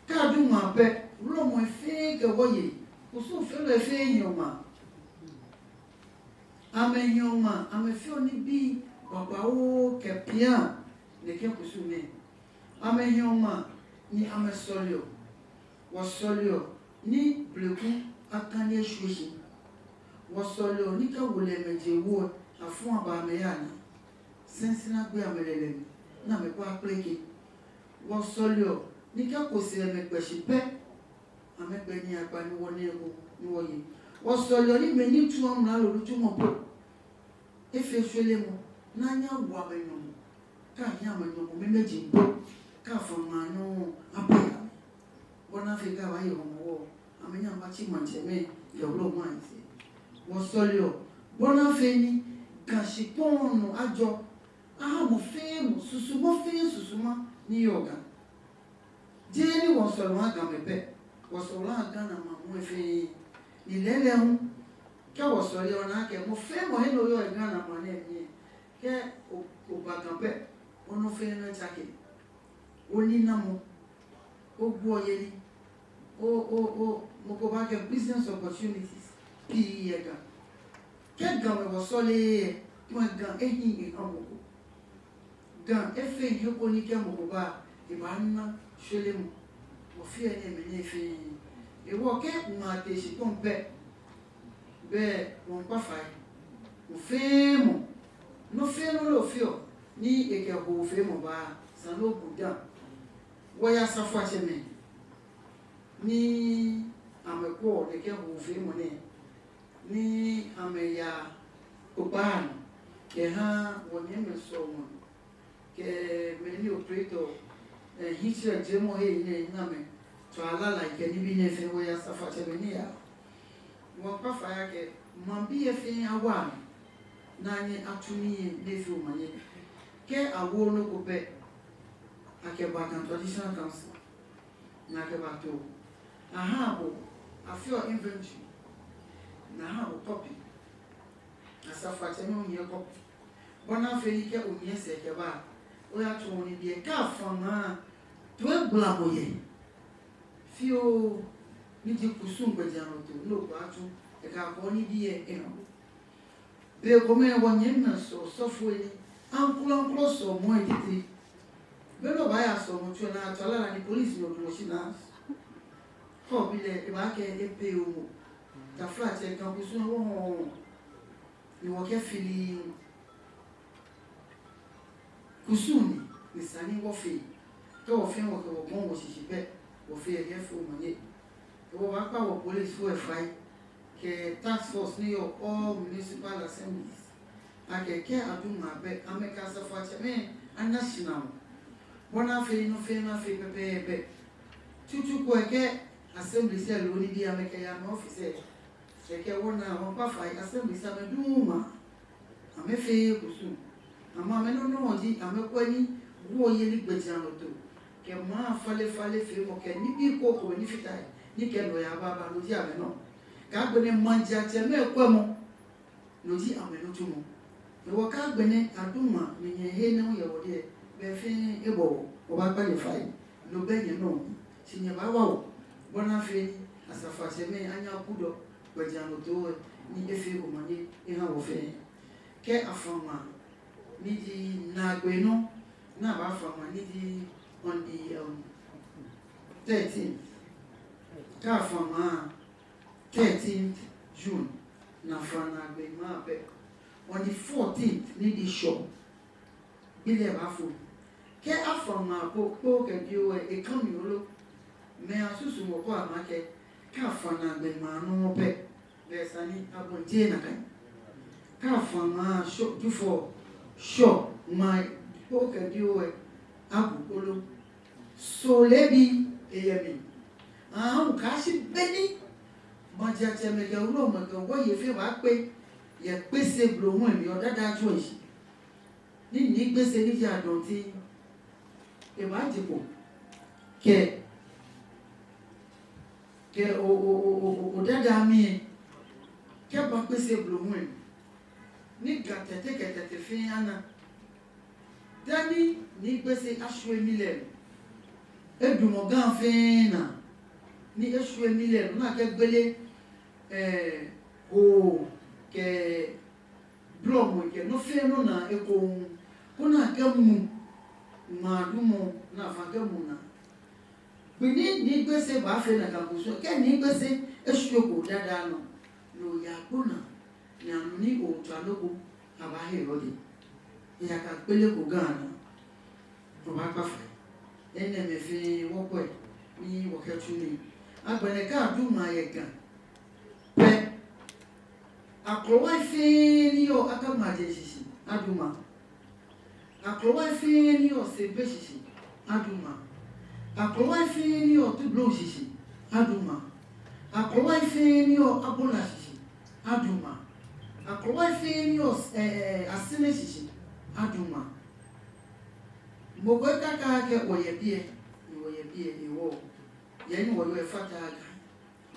Kɛ adu ŋmaa pɛ, wulɔmɛi fɛɛ kɛ wɔyei, kusumfeelɔi fɛɛ hiɔ ŋmaa. Amɛhiɔ ŋmaa, amɛfeɔ nibii babaoo kɛ pian nɛkɛ kusum nɛɛ. Amɛhiɔ ŋmaa ni amɛsɔleɔ. Wɔsɔleɔ ni bleku akane eshwie shi. Wɔsɔleɔ ni kɛ wolɛmɛi je wuɔ, afɔ aba amɛya naa. Sɛnsɛn agbe amɛlɛlɛ mli, ni amɛkɔ akpleke. Wɔsɔleɔ ni kɛ kosɛmɛi kpɛ shi pɛ, amɛgbɛ nii akpa ni wɔna eko ni wɔye. Wɔsɔleɔ ni mɛi ni tsuɔ amralo nitsumɔ po, efee shwelemɔ, ni anyɛ awo amɛ nyɔmɔ, kɛ anyɛ amɛ nyɔmɔ mɛmɛji po, kɛ afɔ ŋmaa nɔ abɛ amɛ. Bɔ ni afee kɛ abaye Hɔmɔwɔ, amɛnyɛ amɛbatsi maŋtsɛmɛi kɛ wulɔmɛi asɛɛ. Wɔsɔleɔ bɔ ni afee ni Ga shikpɔŋ nɔ ajɔ, aha mɔ fɛɛ mɔ, susuma fɛɛ susuma ni yɔɔ Ga. Jeee ni wɔsɔleɔ wɔha Gamɛi pɛ, wɔsɔleɔ wɔha Ghana maŋ muu lɛ fɛɛ. Ni lɛɛlɛŋ hu, kɛ wɔsɔleɔ, onaa akɛ mɔ fɛɛ mɔ he ni oyɔɔ yɛ Ghana maŋ nɛɛ mli, kɛ o, oba Ga pɛ, onɔ fɛɛ nɔ etsake. Oninamɔ, ogboyeli, o, o, o, mɔ ko baakɛɛ business opportunities pii yɛ Ga. Kɛ Gamɛi wɔsɔleee lɛ, tamɔ Ga ehiii eha mɔ ko. Ga efeee he ko ni kɛ mɔ ko ba, ebaana shwelemɔ. Wɔfeɔ enɛɛmɛi nɛɛ fɛɛ. Hewɔ kɛ ŋmaa tee shikpɔŋ pɛ, belɛ wɔmiikpa fai. Mɔ fɛɛ mɔ, nɔ fɛɛ nɔ ni ofeɔ ni ekɛ hoofeemɔ baa, esa ni obu dã. Wɔyɛ asafoiatsɛmɛi ni amɛkwɛɔ nɛkɛ hoofeemɔ nɛɛ, ni amɛyaa kpokpaa nɔ kɛha wɔnyɛmimɛi sɔlemɔ kɛ mɛi ni operate, eh, hiɛtserɛjiemɔ hei nɛɛ, ni amɛtsɔɔ lalai kɛ nibii nɛɛ fɛɛ, wɔyɛ asafoiatsɛmɛi ni yaa. Wɔmiikpa fai akɛ maŋbii lɛ fɛɛ awa amɛ, ni anyɛ atsu nii lɛ ni efee omanye. Kɛ awo nɔ ko pɛ, akɛbaa Ga Traditional Council, ni akɛbatoo. Ahaa bo, afeɔ inventory, ni ahaa bo copy. Asafoiatsɛ, ni onyiɛ copy. Bɔ ni afee ni kɛ onyiɛ sɛɛ kɛba, oyatsu nibii lɛ, kɛ afã ŋmaa, toigbalamɔ yɛ. Fioo, ni ji kusum gbɛjianɔtoo, ni obaatsu, ekɛ akɔ nibii lɛ eha bo. Bei komɛi wɔnyɛmimɛi sɔlemɔfoi ni, ankulɔnkulɔ sɔlemɔi titri. Be ni obaaya sɔlemɔtsu lɛ, ni atswa lala ni police ni odumɔ shi naa. Kɛ obi lɛ, ebaakɛɛ epay omo. Taflatsɛ, Ga kusum wɔhɔɔ, ni wɔkɛfili kusum ni, ni esa ni wɔfee. Kɛ wɔfee, wɔkɛ wɔkɔŋ wɔshishi bɛ, wɔfee yɛ kɛfee omanye. Wɔbaakpa wɔ policefoi lɛ fai, kɛ task force ni yɔɔ all municipal assemblies, akɛ kɛ adu ŋmaa bɛ, amɛkɛ asafoiatsɛmɛi ana shinamɔ, bɔ ni afee ni nɔ fɛɛ nɔ afee pɛpɛɛpɛ. Tsutsu ko lɛ, kɛ assemblies lɛ loo nibii, amɛkɛya amɛ office lɛ. Kɛkɛ wɔna, wɔkpa fai, assemblies amɛdu ŋmaa, amɛfee kusum. Amɛ, amɛnɔ nɔŋŋ ji amɛkwɛ ni wɔyeli gbɛjianɔtoo kɛ maŋ falefale feemɔ kɛ nibii krokomɛi ni fata he, ni kɛ nɔyaa baaba, no ji amɛnɔ. Kɛ agbɛnɛ maŋtsɛmɛi kwɛmɔ, no ji amɛnitsumɔ. Ni wɔkɛɛ agbɛnɛ adu ŋmaa ni nyɛhe nɛɛ hu yɛ wɔdɛŋ, bɛ fɛɛ ebɔ wɔ, wɔbaakpa nyɛ fai. No bɛ nyɛnɔ, shi nyɛbaawa wɔ, bɔ ni afee ni asafoiatsɛmɛi anyɛ akudɔ gbɛjianɔtoo lɛ, ni efee omanye eha wɔ fɛɛ. Kɛ afã ŋmaa ni ji naagbee nɔ, ni abafã ŋmaa ni ji on the, um, thirteenth. Kɛ afã ŋmaa thirteenth June, ni afã naagbee ŋmaa pɛ, on the fourteenth ni ji Shɔ, gbi lɛ baafo. Kɛ afã ŋmaa po, kpoo kɛ bioo lɛ, eka mli lolo. Mɛi asusumɔ ko ama akɛ, kɛ afã naagbee ŋmaa nɔ pɛ, bɛ esa ni abɔi jeee nakai. Kɛ afã ŋmaa Shɔ, Jufɔ, Shɔ ŋmaa kpoo kɛ bioo lɛ, abu lolo. Sɔlemɔ bi eyɛ mli. Aahu kɛyashi be ni maŋtsɛmɛi kɛ wulɔmɛi kɛ wɔyei fɛɛ baakpe yɛ Kpese blohuŋ lɛ mli yɛ Odadao jwɛŋ shi. Ni Nii Kpese ni ji Adɔntin, ebaaje kpo kɛ, kɛ o, o, Odadao mli lɛ, kɛba Kpese blohuŋ lɛ, ni Ga tɛtɛ kɛ tɛtɛ fɛɛ ana. Dani Nii Kpese ashwie mli lɛ, edamɔ Ga fɛɛ naa, ni eshwie mli lɛ, ni akɛgbele, ɛɛ, hoo kɛ blɔmɔ kɛ nɔ fɛɛ nɔ naa ekoŋŋ, koni akɛmu ŋmaadumɔ ni afã kɛmu naa. Gbi ni Nii Kpese baafee nakai kusum, kɛ Nii Kpese eshwieko Odadao nɔ, no oya kpo naa, ni anu ni otswa nɔ ko abaahe odɛŋ. Eyakagbeleko Ga naa. Wɔbaakpa fai. Enɛɛmɛi fɛɛ wɔkwɛ ni wɔkɛtsu nii. Agbɛnɛ kɛ adu ŋmaa yɛ Ga pɛ, akrowai fɛɛ ni yɔɔ Akaŋmaje shishi, adu ŋmaa. Akrowai fɛɛ ni yɔɔ Sempe shishi, adu ŋmaa. Akrowai fɛɛ ni yɔɔ Tublohum shishi, adu ŋmaa. Akrowai fɛɛ ni yɔɔ Abola shishi, adu ŋmaa. Akrowai fɛɛ ni yɔɔ, ɛɛ, Asere shishi, adu ŋmaa. Mɔ ko ekakɛɛ akɛ wɔyɛ biɛ, ni wɔyɛ biɛ, ewɔ. He ni wɔyɔɔ efataaa Ga.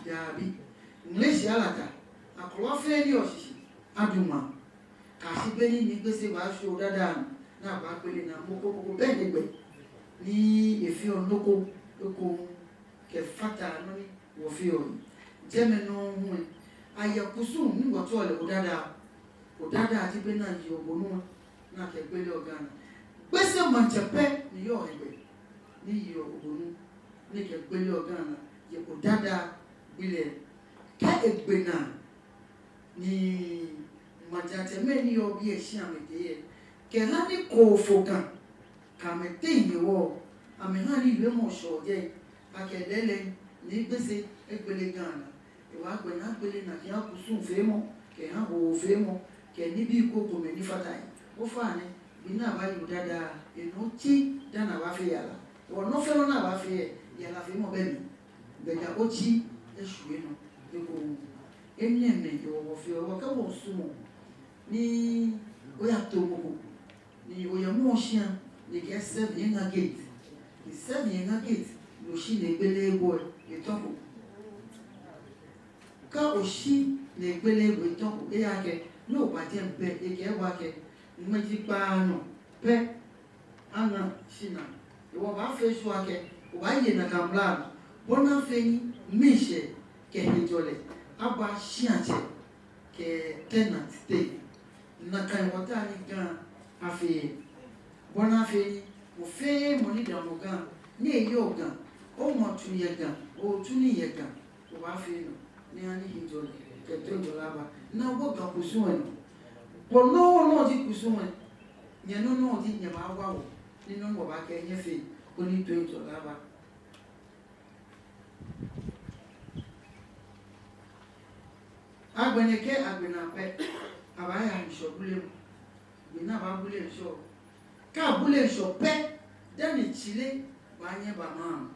Dabi. Ŋleshi Alata, akrowa fɛɛ ni yɔɔ shishi, adu ŋmaa. Kɛyashi be ni Nii Kpese baashwie Odadao nɔ, ni abaagbele naa, mɔ ko mɔ ko bɛ hegbɛ ni efeɔ nɔ ko ekoŋŋ kɛfata nɔ ni wɔfeɔ. Jɛmɛ nɔŋŋ hu lɛ, ayɛ kusum ni wɔtsɛɔ lɛ Odadao. Odadao ji be ni ayeɔ obonu lɛ, ni akɛgbeleɔ Ga naa. Kpese maŋtsɛ pɛ ni yɔɔ hegbɛ ni yeɔ obonu ni ekɛgbeleɔ Ga naa yɛ Odadao gbi lɛ. Kɛ egbe naa ni maŋtsɛmɛi ni yɔɔ biɛ shi amɛtee lɛ, kɛha ni kɔɔfɔ Ga kɛ amɛteŋ hewɔ, amɛha ni wiemɔ shɔ jɛi akɛ lɛɛlɛŋ Nii Kpese egbele Ga naa. Ewa gbɛ naa gbele naa kɛha kusum feemɔ, kɛha hoo feemɔ, kɛ nibii krokomɛi ni fata he. Ofainɛ, gbi ni abaaye Odadao, enɔ tsi dani abaafee yara. Hewɔ nɔ fɛɛ nɔ ni abaafee lɛ, yarafeemɔ bɛ mli. Bɛ ja otsi eshwie nɔ ekoŋŋ. Enɛɛmɛi ji wɔ wɔfeɔ, wɔkɛ wɔsumɔɔ ni oyato mɔ ko ni oyɛ mɔ shia, ni ekɛɛ seven eŋa gate. Ni seven eŋa gate, ni oshi ni egbele bo lɛ, etɔko. Kɛ oshi ni egbele bo lɛ, etɔko. Ejaakɛ, ni oba jɛmɛ pɛ, ekɛɛ bo akɛ, ŋmɛji kpaanyɔ pɛ aŋa shi naa. Hewɔ obaafee sure akɛ obaaye nakai mla nɔ, bɔ ni afee ni miishɛɛ kɛ hejɔlɛ aba shiatsɛ kɛ tenant teŋ. Nakai wɔtaa ni Ga afee. Bɔ ni afee ni mɔ fɛɛ mɔ ni damɔ Ga, ni eyɔɔ Ga, omaŋ tsu yɛ Ga, otsu nii yɛ Ga, obaafee no. Ni ani hejɔlɛ kɛ toiŋjɔlɛ aba. Ni wɔbɔ Ga kusum lɛ nɔ. Bɔ nɔ nɔ ji kusum lɛ. Nyɛ nɔ nɔ ji nyɛbaawa wɔ. Ni nɔ wɔbaakɛɛ nyɛfee. Koni toiŋjɔlɛ aba. Agbɛnɛ kɛ agbɛnɛ pɛ, abaaya ŋshɔ bulemɔ. Agbɛnɛ abaabule ŋshɔ. Kɛ abule ŋshɔ pɛ, dani tsile baanyɛ aba maŋ.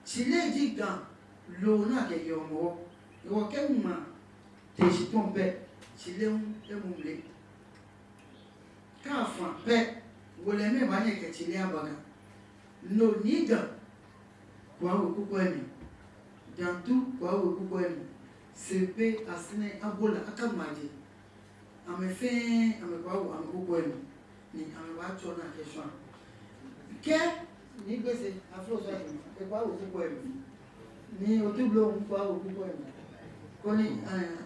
Tsile ji Ga loo ni akɛyeɔ Hɔmɔwɔ. Hewɔ kɛ ŋmaa tee shikpɔŋ pɛ, tsile hu emu mli. Kɛ afã pɛ, wolɛimɛi baanyɛ kɛ tsile aba Ga. No ni Ga kɔɔ awo kukwɛi mli. Dantu kɔɔ awo kukwɛi mli. Sempe, Asɛrɛ, Abola, Akanmaje. Amɛ fɛɛ, amɛkɔɔ awo amɛkukwɛi mli. Ni amɛbaatsɔ naa kɛ shwã. Kɛ Nii Gbese, Afroso Adjumah, ekɔɔ awo kukwɛi mli. Ni Otublohum hu kɔɔ awo kukwɛi mli. Koni, eh,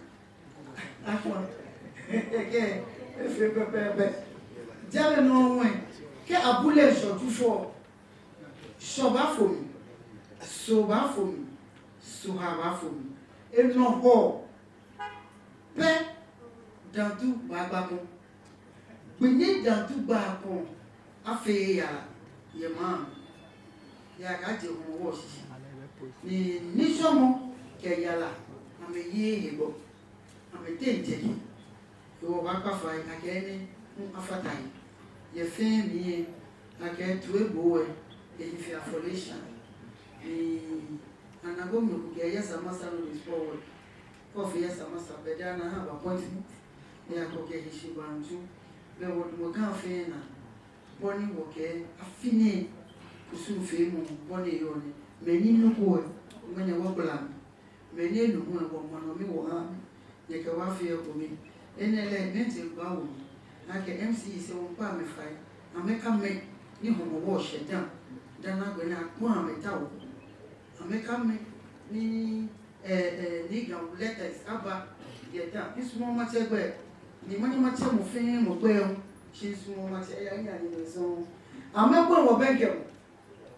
ashwã. Kɛ, efee pɛpɛɛpɛ. Jɛmɛ nɔŋŋ, kɛ abule ŋshɔ Jufɔ, Shɔ baafo mli, Soo baafo mli, Sohaa baafo mli. Enɔ Hɔɔ pɛ, Dantu baagba kɔŋ. Gbi ni Dantu gbaa kɔŋ, afeee yara yɛ maŋ. Yara kɛjɛ Hɔmɔwɔ shishi. Ni nitsɔɔmɔ kɛ yara, amɛyeee he gbɔ. Amɛteŋ jɛkɛ. Hewɔ wɔbaakpa fai akɛ enɛ hu afata he. Yɛ fɛɛ mli lɛ, akɛ toiboo lɛ, ehi fe afɔleshaa. Ni ana ko mli ko kɛɛ yes sir, massa no dey spoil work. Kɛ ofee yes sir, massa, bɛ daa nɛɛ aha bo appointment. Ni akɔ kɛ hiɛ shi baŋ tsu. Bɛ wɔdamɔ Ga fɛɛ naa. Bɔ ni wɔkɛɛ afi nɛɛ kusumfeemɔ bɔ ni eyɔɔ nɛ. Mɛi ni nuko lɛ, ŋmɛnɛ wɔgbala mli. Mɛi ni nuko lɛ, wɔma nɔ mi wɔha amɛ. Nyɛkɛ wɔ afee ekome. Enɛ lɛ, mɛi ni tee kpaa wɔ mli. Nakai M C Es lɛ wɔmiikpa amɛ fai. Amɛkɛɛ amɛ ni Hɔmɔwɔ shɛ dã. Dani agbɛnɛ akpɔ amɛ ta wɔ. Amɛkɛɛ amɛ ni, eh, eh, ni Ga letters aba yɛ dã. Misumɔɔɔ matsɛ gbɛi. Ni manyɛ matsɛ mɔ fɛɛ mɔ gbɛi hu. Shi misumɔɔɔ matsɛ, eya, eya ni mɛi sɔŋŋ. Amɛbɔi wɔ bɛŋkɛ wɔ.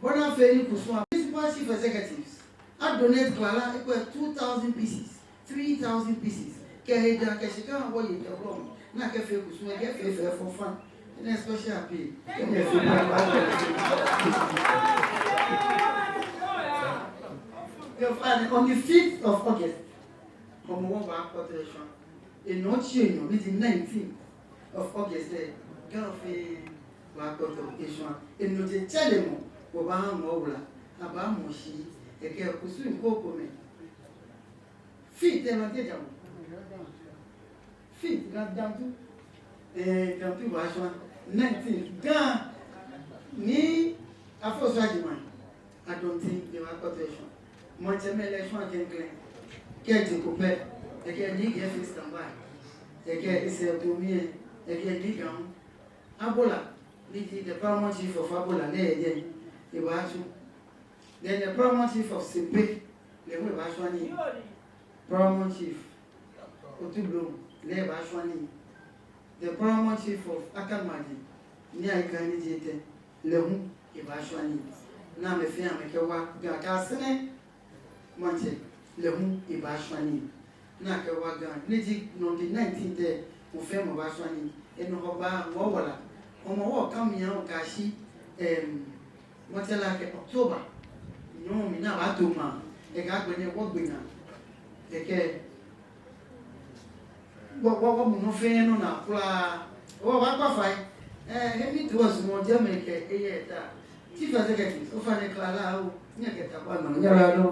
Bɔ ni afee ni kusum a-, municipal chief executives a-donate klala ekwɛ two thousand pieces, three thousand pieces. Kɛ he dã kɛ shika wɔye kɛ wulɔmɔ. Ni akɛfee kusum, akɛfee fɛfɛo fã. Enɛ special appeal. Enɛ special appeal. Kɛ fã nɛɛ, on the fifth of August, Hɔmɔwɔ baakpɔtɔ eshwã. Enɔ otsi enyɔ, ni ji nineteenth of August lɛ, Ga fɛɛ baakpɔtɔ eshwã. Enɔ ji tsɛremɔ, wɔbaaha Ŋɔɔ Wula, abaamɔ shi, ekɛ kusum krokomɛi. Fifth lɛ, nɔ ni ji jamɔ. Fifth, Ga Dantu. Eh, Dantu baashwã. Nineteenth, Ga Nii Afroso Adjumah. Adonti, ebaakpɔtɔ eshwã. Maŋtsɛmɛi lɛ eshwã klɛŋklɛŋ. Kɛ ejeko pɛ, ekɛ Nii Ga fee standby. Ekɛ esɛɛ ko mli lɛ, ekɛ Nii Ga hu. Abola, ni ji the paramount chief of Abola, lɛ eyɛ jɛi, ebaatsu. Then the paramount chief of Sempe, lɛ hu ebaashwã nii. Paramount chief Otublohum, lɛ ebaashwã nii. The paramount chief of Akanmaje, Nii Ayi Kai ni ji etɛ, lɛ hu ebaashwã nii. Ni amɛ fɛɛ amɛkɛwa Ga, kɛ Asɛrɛ maŋtsɛ, lɛ hu ebaashwã nii. Ni akɛwa Ga, ni ji nɔ ni ji nineteenth lɛ, mɔ fɛɛ mɔ baashwã nii. Enɔ Hɔgbaa, Ŋɔɔ Wula, Hɔmɔwɔ kã mli aahu kɛyashi, em, wɔtsɛ lɛ akɛ October nyɔɔŋ mli ni abaato maŋ, ekɛ agbɛnɛ wɔgbe naa, ekɛ wɔ, wɔ, wɔmu nɔ fɛɛ nɔ naa kwraa, wɔbaakpa fai. Eh, he ni mito wɔsumɔɔ jɛmɛ kɛ eyɛ ta. Chief Executive, ofainɛ klala oo, nyɛkɛ ta kpa nɔ, nyɛra nɔ.